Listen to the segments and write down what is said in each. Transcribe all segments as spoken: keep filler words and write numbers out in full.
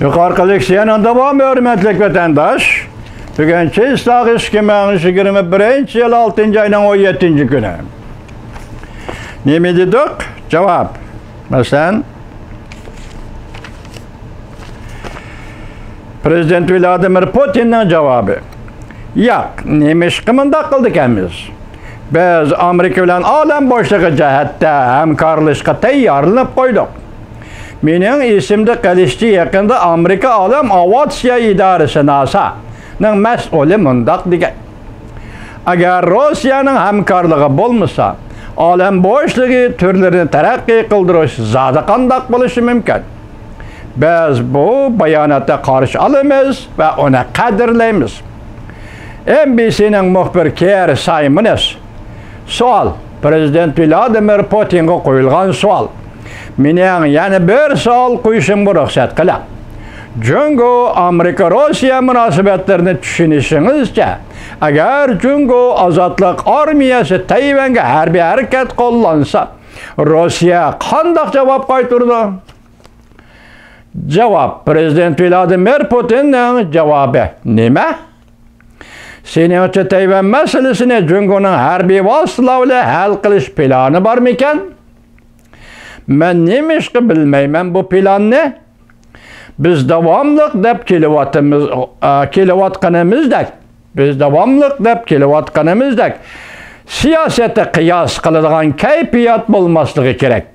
يۇقىرىقى لېكسىيەنىڭ داۋامى، ھۆرمەتلىك ۋەتەنداش. بۈگۈن چېستاغ ئىككى مىڭ يىگىرمە بىرىنچى يىل ئالتىنچى ئاينىڭ ئون يەتتىنچى كۈنى. نېمە دېدۇق؟ جاۋاب. مەسىلەن، پرېزىدېنت ۋلادىمىر پۇتىننىڭ جاۋابى. ياق، نېمىشقا مۇنداق قىلدىكەنمىز؟ بىز ئامېرىكا بىلەن ئالەم بوشلۇقى جەھەتتە ھەمكارلىشىشقا تەييارلىنىپ قويدۇق. مېنىڭ ئېسىمدە قېلىشىچە، يېقىندا ئامېرىكا ئالەم ئاۋىئاتسىيە ئىدارىسى، ناسانىڭ مەسئۇلى مۇنداق دېگەن: «ئەگەر روسىيەنىڭ ھەمكارلىقى بولمىسا، ئالەم بوشلۇقى تۈرلىرىنى تەرەققىي قىلدۇرۇش زادى قانداق بولۇشى مۇمكىن؟» بىز بۇ باياناتنى قارشى ئالىمىز ۋە ئۇنى قەدىرلەيمىز. ئېن بى سىنىڭ مۇخبىرى كېر سايمونس. سوئال، پرېزىدېنت ۋلادىمىر پۇتىنغا قويۇلغان سوئال. مېنىڭ يەنە بىر سوئال قويۇشۇمغا رۇخسەت قىلىڭ. جۇڭگو، ئامېرىكا، روسىيە مۇناسىۋەتلىرىنى چۈشىنىشىڭىزچە، ئەگەر جۇڭگو ئازادلىق ئارمىيەسى تەيۋەنگە ھەربىي ھەرىكەت قوللانسا، روسىيە قانداق جاۋاب قايتۇرىدۇ؟ جاۋاب، پرېزىدېنت ۋلادىمىر پۇتىننىڭ جاۋابى نېمە؟ سېنىڭچە تەيۋەن مەسىلىسىنى جۇڭگونىڭ ھەربىي ۋاسىتىلەر بىلەن ھەل قىلىش پىلانى بارمىكەن؟ مەن نېمىشقا بىلمەيمەن بۇ پىلاننى؟ بىز داۋاملىق دەپ كېلىۋاتىمىز، ئا، كېلىۋاتقىنىمىزدەك، بىز داۋاملىق دەپ كېلىۋاتقىنىمىزدەك، سىياسەتتە قىياس قىلىدىغان كەيپىيات بولماسلىقى كېرەك.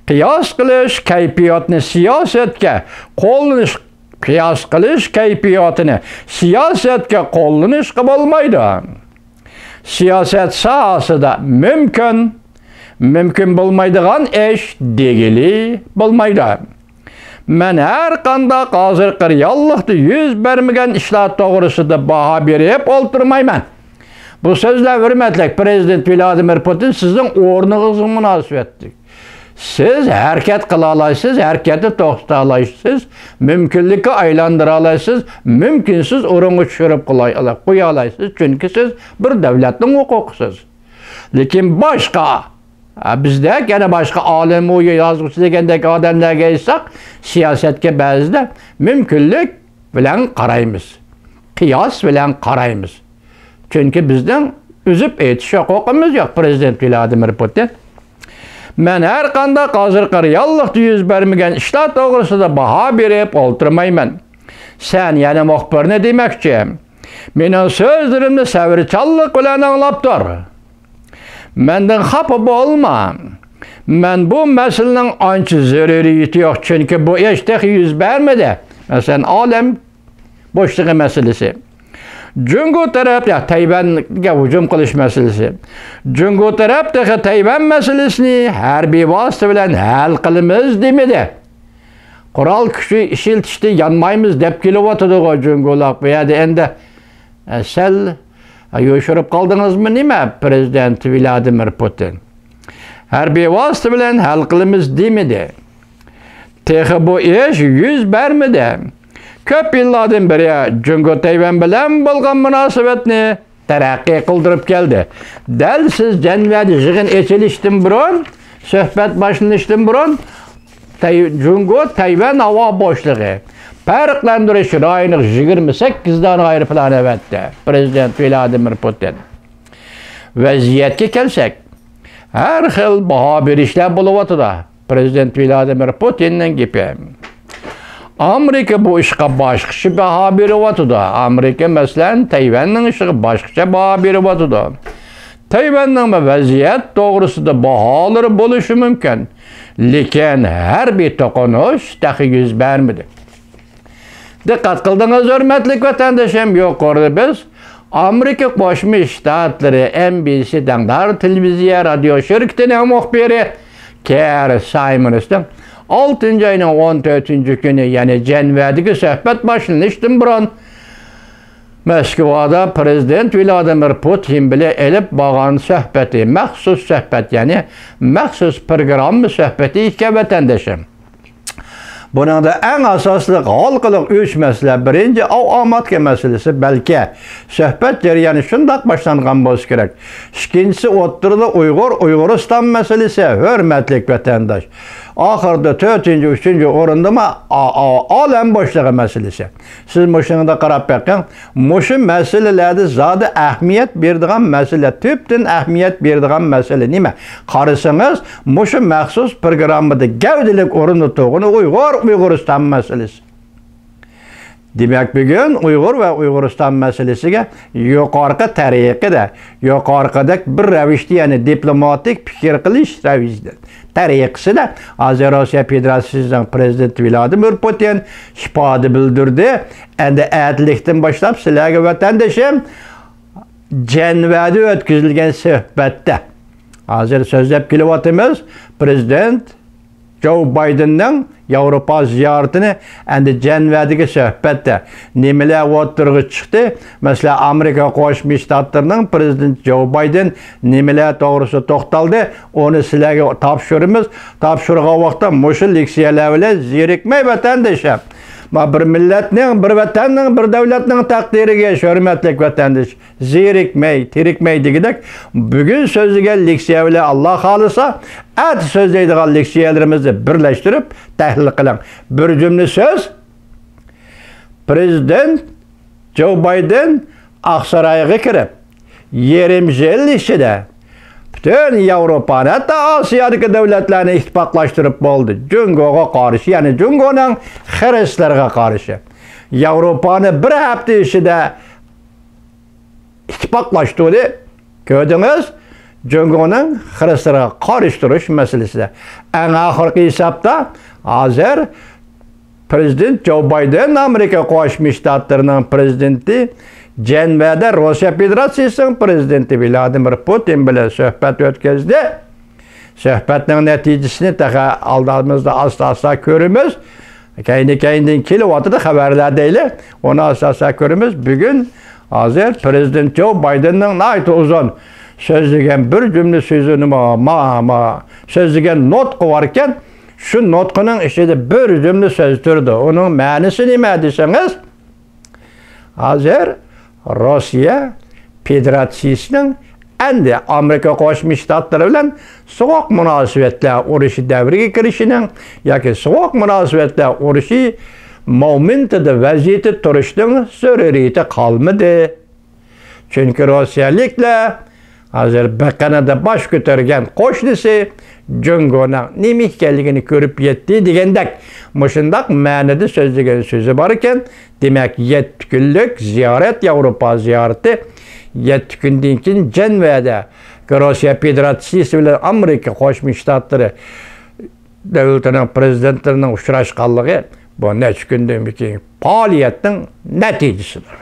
قىياس قىلىش كەيپىياتىنى سىياسەتكە قوللىنىش، قىياس قىلىش كەيپىياتىنى سىياسەتكە قوللىنىشقا بولمايدۇ. سىياسەت ساھەسىدە مۇمكىن، مۇمكىن بولمايدىغان ئىش دېگىلى بولمايدۇ. مەن ھەر قانداق ھازىرقى رېئاللىقتا يۈز بەرمىگەن ئىشلار توغرىسىدا باھا بېرىپ ئولتۇرمايمەن. بۇ سۆزلەر، ھۆرمەتلىك پرېزىدېنت ۋلادىمىر پۇتىن، سىزنىڭ ئورنىڭىزغا مۇناسىۋەتلىك. سىز ھەرىكەت قىلالايسىز، ھەرىكەتنى توختىتالايسىز، مۇمكىنلىككە ئايلاندۇرالايسىز، مۇمكىنسىز ئورۇنغا چۈشۈرۈپ قويالاي-، قويالايسىز، چۈنكى سىز بىر دۆلەتنىڭ ھوقۇقىسىز. لېكىن باشقا، ھە، بىزدەك يەنە باشقا ئالىم، ئۇ يازغۇچى دېگەندەك ئادەملەرگە ئېيتساق، سىياسەتكە بەزىدە مۇمكىنلىك بىلەن قارايمىز، قىياس بىلەن قارايمىز. چۈنكى بىزنىڭ ئۈزۈپ ئېيتىش ھوقۇقىمىز يوق، پرېزىدېنت ۋلادىمىر پۇتىن. مەن ھەر قانداق ھازىرقى رېئاللىقتا يۈز بەرمىگەن ئىشلار توغرىسىدا باھا بېرىپ ئولتۇرمايمەن. سەن يەنە مۇخبىرنى دېمەكچى. مېنىڭ سۆزلىرىمنى سەۋرچانلىق بىلەن ئاڭلاپ تۇر. مەندىن خاپا بولما. مەن بۇ مەسىلىنىڭ ئانچە زۆرۈرىيىتى يوق، چۈنكى بۇ ئىش تېخى يۈز بەرمىدى. مەسىلەن، ئالەم بوشلۇقى مەسىلىسى. جۇڭگو تەرەپ، يا، تەيۋەنگە ھۇجۇم قىلىش مەسىلىسى. جۇڭگو تەرەپ تېخى تەيۋەن مەسىلىسىنى ھەربىي ۋاسىتە بىلەن ھەل قىلىمىز دېمىدى. قورال كۈچى ئىشلىتىشتىن يانمايمىز دەپ كېلىۋاتىدىغۇ جۇڭگولار. بۇ يەردە ئەندى، ئە، سەل، ئە، يوشۇرۇپ قالدىڭىزمۇ نېمە، پرېزىدېنت ۋلادىمىر پۇتىن؟ ھەربىي ۋاسىتە بىلەن ھەل قىلىمىز دېمىدى. تېخى بۇ ئىش يۈز بەرمىدى. كۆپ يىللاردىن بېرى جۇڭگو تەيۋەن بىلەن بولغان مۇناسىۋەتنى تەرەققىي قىلدۇرۇپ كەلدى. دەل سىز جەنۋەدە يىغىن ئېچىلىشتىن بۇرۇن، سۆھبەت باشلىنىشتىن بۇرۇن تەي-، جۇڭگو تەيۋەن ھاۋا بوشلۇقى پەرقلەندۈرۈش رايونىغا يىگىرمە سەككىز دانە ئايروپىلان ئەۋەتتى، پرېزىدېنت ۋلادىمىر پۇتىن. ۋەزىيەتكە كەلسەك، ھەر خىل باھا بېرىشلەر بولۇۋاتىدۇ. پرېزىدېنت ۋلادىمىر پۇتىننىڭ گېپى. ئامېرىكا بۇ ئىشقا باشقىچە باھا بېرىۋاتىدۇ. ئامېرىكا، مەسىلەن، تەيۋەننىڭ ئىشىغا باشقىچە باھا بېرىۋاتىدۇ. تەيۋەننىڭمۇ ۋەزىيەت توغرىسىدا باھالىرى بولۇشى مۇمكىن. لېكىن ھەربىي توقۇنۇش تېخى يۈز بەرمىدى. دىققەت قىلدىڭىز، ھۆرمەتلىك ۋەتەندىشىم، يۇقىرىدا بىز ئامېرىكا قوشما شتاتلىرى ئېن بى سى داڭدار تېلېۋىزىيە رادىيو شىركىتىنىڭ مۇخبىرى كېر سايمونسنىڭ ئالتىنچى ئاينىڭ ئون تۆتىنچى كۈنى، يەنى جەنۋەدىكى سۆھبەت باشلىنىشتىن بۇرۇن، موسكۋادا پرېزىدېنت ۋلادىمىر پۇتىن بىلەن ئېلىپ بارغان سۆھبىتى، مەخسۇس سۆھبەت، يەنى مەخسۇس پروگرامما سۆھبىتى ئىكەن، ۋەتەندىشىم. بۇنىڭدا ئەڭ ئاساسلىق ھالقىلىق ئۈچ مەسىلە. بىرىنچى، ئاۋ ئاماتكە مەسىلىسى، بەلكى سۆھبەت جەريانى شۇنداق باشلانغان بولسا كېرەك. ئىككىنچىسى، ئوتتۇرىدا ئۇيغۇر، ئۇيغۇرىستان مەسىلىسى، ھۆرمەتلىك ۋەتەنداش. ئاخىرىدا تۆتىنچى، ئۈچىنچى ئورۇندىمۇ ئا-، ئا-، ئالەم بوشلۇقى مەسىلىسى. سىز مۇشۇنىڭدا قاراپ بېقىڭ. مۇشۇ مەسىلىلەردە زادى ئەھمىيەت بېرىدىغان مەسىلە، تۈپتىن ئەھمىيەت بېرىدىغان مەسىلە نېمە؟ قارىسىڭىز، مۇشۇ مەخسۇس پروگراممىدا گەۋدىلىك ئورۇندا تۇرغىنى ئۇيغۇر، ئۇيغۇرىستان مەسىلىسى. دېمەك، بۈگۈن ئۇيغۇر ۋە ئۇيغۇرىستان مەسىلىسىگە يۇقىرىقى تەرىقىدە، يۇقىرىقىدەك بىر رەۋىشتە، يەنى دىپلوماتىك پىكىر قىلىش رەۋىشىدە، تەرىقىسىدە ھازىر روسىيە فېدېراتسىيىسىنىڭ پىرېزىدېنتى ۋلادىمىر پۇتىن ئىپادە بىلدۈردى. ئەمدى ئەتىلىكتىن باشلاپ سىلەرگە، ۋەتەندىشىم، جەنۋەدە ئۆتكۈزۈلگەن سۆھبەتتە، ھازىر سۆزلەپ كېلىۋاتىمىز، پىرېزىدېنت جو بايدېننىڭ ياۋروپا زىيارىتىنى، ئەمدى جەنۋەدىكى سۆھبەتتە نېمىلەر ئوتتۇرىغا چىقتى؟ مەسىلەن، ئامېرىكا قوشما شتاتلىرىنىڭ پىرېزىدېنتى جو بايدېن نېمىلەر توغرىسىدا توختالدى؟ ئۇنى سىلەرگە تاپشۇرىمىز. تاپشۇرغان ۋاقىتتا مۇشۇ لېكسىيەلەر بىلەن زېرىكمەي، ۋەتەندىشىم. ما بىر مىللەتنىڭ، بىر ۋەتەننىڭ، بىر دۆلەتنىڭ تەقدىرىگە، ھۆرمەتلىك ۋەتەندىشىم. زېرىكمەي، تېرىكمەي دېگۈدەك، بۈگۈن سۆزلىگەن لېكسىيە بىلەن، ئاللا خالىسا، ئەتە سۆزلەيدىغان لېكسىيەلىرىمىزنى بىرلەشتۈرۈپ تەھلىل قىلىڭ. بىر جۈملە سۆز، پىرېزىدېنت جو بايدېن ئاقسارايغا كىرىپ، يېرىم يىل ئىچىدە پۈتۈن ياۋروپانى، ھەتتا ئاسىيادىكى دۆلەتلەرنى ئىتتىپاقلاشتۇرۇپ بولدى. جۇڭگوغا قارشى، يەنى جۇڭگونىڭ خىرىسلىرىغا قارشى. ياۋروپانى بىر ھەپتە ئىچىدە ئىتتىپاقلاشتۇردى. كۆردىڭىز، جۇڭگونىڭ خىرىسلىرىغا قارشى تۇرۇش مەسىلىسىدە. ئەڭ ئاخىرقى ھېسابتا ھازىر پىرېزىدېنت جو بايدېن، ئامېرىكا قوشما شتاتلىرىنىڭ پىرېزىدېنتى جەنۋەدە روسىيە فېدېراتسىيىسىنىڭ پىرېزىدېنتى ۋلادىمىر پۇتىن بىلەن سۆھبەت ئۆتكۈزدى. سۆھبەتنىڭ نەتىجىسىنى تېخى ئالدىمىزدا ئاستا-ئاستا كۆرىمىز. كەينى-كەينىدىن كېلىۋاتىدۇ خەۋەرلەر دەيلى. ئۇنى ئاستا-ئاستا كۆرىمىز. بۈگۈن ھازىر پىرېزىدېنت جو بايدېننىڭ ناھايىتى ئۇزۇن سۆزلىگەن بىر جۈملە سۆزىنى ما-، ما-، ما-، سۆزلىگەن نۇتقى باركەن. شۇ نۇتقىنىڭ ئىچىدە بىر جۈملە سۆز تۇرىدۇ. ئۇنىڭ مەنىسى نېمە دېسىڭىز، ھازىر روسىيە فېدېراتسىيىسىنىڭ ئەمدى ئامېرىكا قوشما شتاتلىرى بىلەن سوغۇق مۇناسىۋەتلەر ئۇرۇشى دەۋرىگە كىرىشىنىڭ ياكى سوغۇق مۇناسىۋەتلەر ئۇرۇشى مومېنتىدا، ۋەزىيىتى تۇرۇشنىڭ زۆرۈرىيىتى قالمىدى. چۈنكى روسىيەلىكلەر ھازىر بېقىنىدا باش كۆتۈرگەن قوشنىسى جۇڭگونىڭ نېمە ئىكەنلىكىنى كۆرۈپ يەتتى دېگەندەك، مۇشۇنداق مەنىدە سۆزلىگەن سۆزى بار ئىكەن. دېمەك، يەتتە كۈنلۈك زىيارەت، ياۋروپا زىيارىتى، يەتتە كۈندىن كېيىن جەنۋەدە روسىيە فېدېراتسىيىسى بىلەن ئامېرىكا قوشما شتاتلىرى دۆلىتىنىڭ پىرېزىدېنتلىرىنىڭ ئۇچراشقانلىقى، بۇ نەچچە كۈندىن كېيىن پائالىيەتنىڭ نەتىجىسىدۇر.